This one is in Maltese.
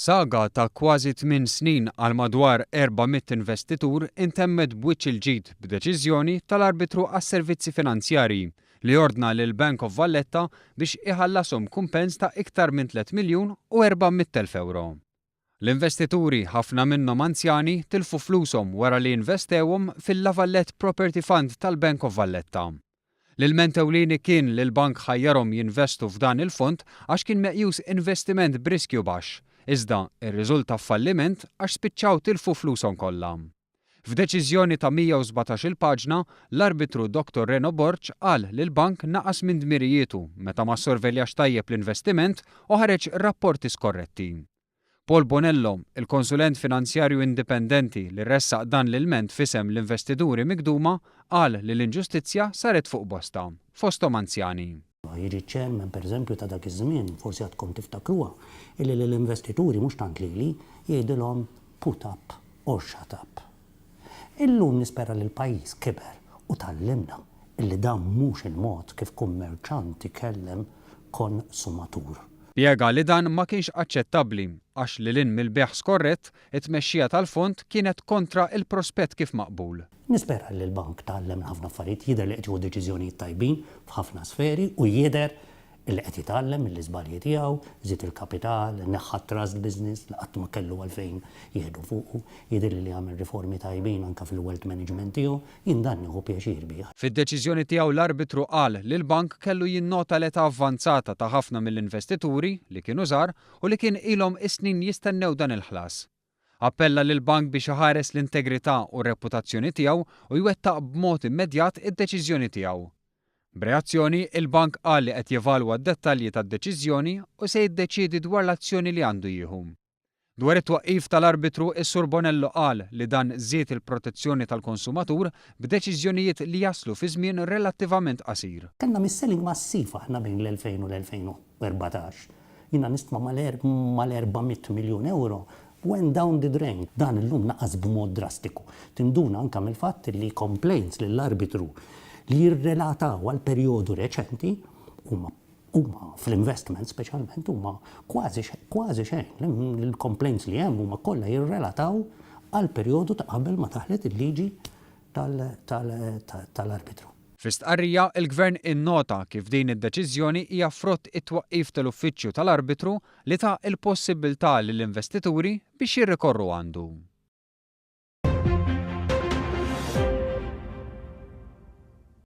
Saga ta' kważi tmin snin għal madwar 400 investitur intemmet b'wiċċ il-ġid b'deċiżjoni tal-Arbitru għas-Servizzi Finanzjarji li ordna lill-Bank of Valletta biex iħallashom kumpens ta' iktar minn 3 miljun u 400,000 ewro. L-investituri, ħafna minnhom anzjani, tilfu flushom wara li investewhom fil-La Vallette Property Fund tal-Bank of Valletta. L-ilment ewlieni kien li l-bank ħajjarhom jinvestu f'dan il-fond għax kien meqjus investiment b'riskju baxx, iżda rriżulta f'falliment għax spiċċaw tilfu flushom kollha. F'deċiżjoni ta' 117-il paġna, l-Arbitru Dottor Reno Borg qal li l-bank naqas minn dmirijietu meta ma ssorveljax tajjeb l-investiment u ħareġ rapporti skorretti. Paul Bonello, il-konsulent finanzjarju indipendenti li ressaq dan l-ilment f'isem l-investituri migduma, qal li l-inġustizzja saret fuq bosta, fosthom anzjani. Jiġi ċ-chairman pereżempju ta' dak iż-żmien, forsi għadkom tiftakruha, illi lill-investituri, mhux tant lili, jgħidilhom put up or shut up. Illum nispera li l-pajjiż kiber u tgħallimna illi dan mhux il-mod kif kummerċant ikellem konsumatur. Spjega li dan ma kienx aċċettabbli għax lil hinn mill-bejgħ skorrett, it-tmexxija tal-fond kienet kontra l-prospett kif maqbul. Nispera li l-bank tgħallem minn ħafna affarijiet, jidher li qed jieħu deċiżjonijiet tajbin f'ħafna sferi u jidher illi qed jitgħallem mill-iżbalji tiegħu, żied il-kapital, neħħa t-trust business li qatt ma kellu għalfejn jieħdu fuqu, jidhirli li għamel riformi tajbin anke fil-wealth management tiegħu, jien dan nieħu pjaċir bih. Fid-deċiżjoni tiegħu l-arbitru qal li l-bank kellu jinnota l-età avvanzata ta' ħafna mill-investituri li kienu żgħar u li kien ilhom is-snin jistennew dan il-ħlas. Appella lill-bank biex iħares l-integrità u r-reputazzjoni tiegħu u jwettaq b'mod immedjat id-deċiżjoni tiegħu. B'reazzjoni, il-bank qal li qed jevalwa d-dettalji tad-deċiżjoni u se jiddeċiedi dwar l-azzjoni li għandu jieħu. Dwar it-twaqqif tal-arbitru, is-Sur Bonello qal li dan żied il-protezzjoni tal-konsumatur b'deċiżjonijiet li jaslu fi żmien relattivament qasir. Kellna mis-selling massiv aħna bejn l-2000 u l-2014. Jiena nistma mal-400 miljun ewro went down the drain. Dan illum naqas b'mod drastiku. Tinduna anke mill-fatt li complaints lill-arbitru li jirrelataw għal perjodu reċenti huma huma fl-investment speċjalment huma kważi kważi xejn. Il-complaints li hemm huma kollha jirrelataw għal perjodu ta' qabel ma daħlet il-liġi tal-arbitru. Fi stqarrija, il-Gvern innota kif din id-deċiżjoni hija frott it-twaqqif tal-Uffiċċju tal-Arbitru li ta l-possibbiltà lill-investituri biex jirrikorru għandu.